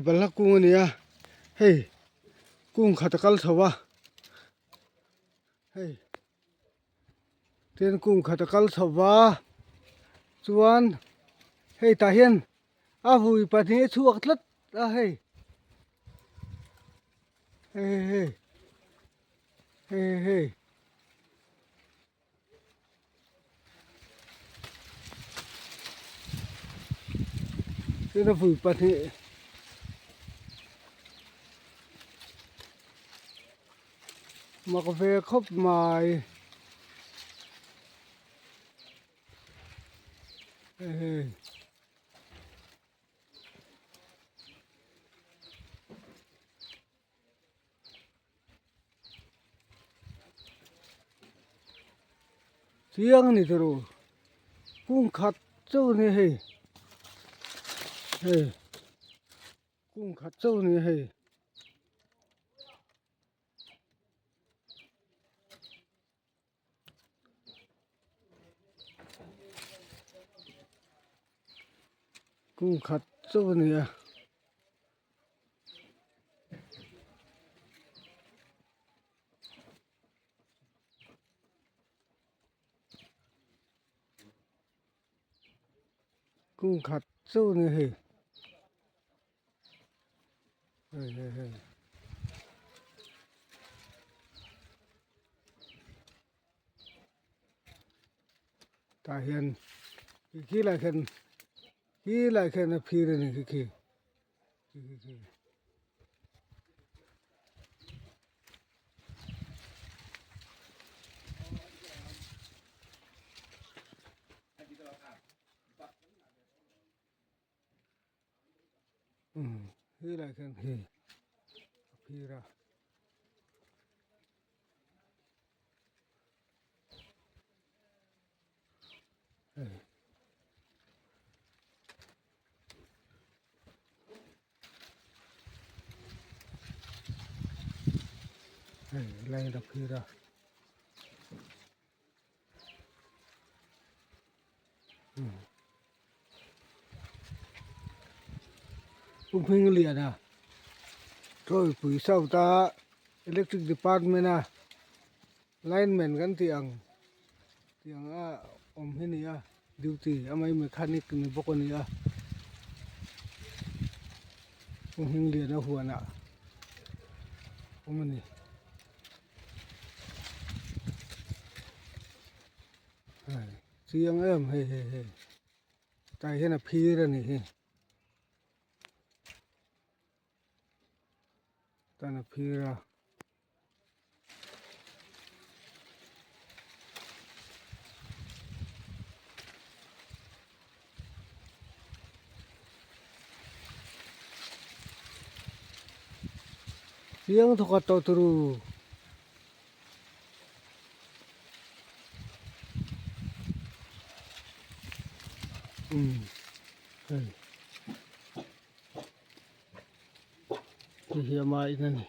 Balhla kung a ni a hei kung khat a kal chho a hei tin kung khat a kal chho va chuan hei tah hian a vui pahnih a chhuak tlat a hei hei hei hei hei. Tin a vui pahnih mak ve khawp mai hei hei. Chiang a ni tawh ru kung khat chauh a ni hei hei kung khat chauh a ni hei. Kung khat chauh a ni a. Kung khat chauh a ni hei. Hei hei hei. Tah hian khi khi lai khian khi lai khian a phir a ni khi khi khi khi khi. Khi lai khian khi a phir a. Hei. Hei lai a phir a. Pu Hmingliana Tawipui South a Electric Department a Lineman kan tih ang tih ang a awm hi a ni a duty a mai mechanic ni bawk a ni a Pu Hmingliana huanah awm a ni. Chiang em hei hei hei tah hian a phir a ni hi tan a phir a. Chiang thawkhat tawh turu. Umm hei hei hi ama in a ni.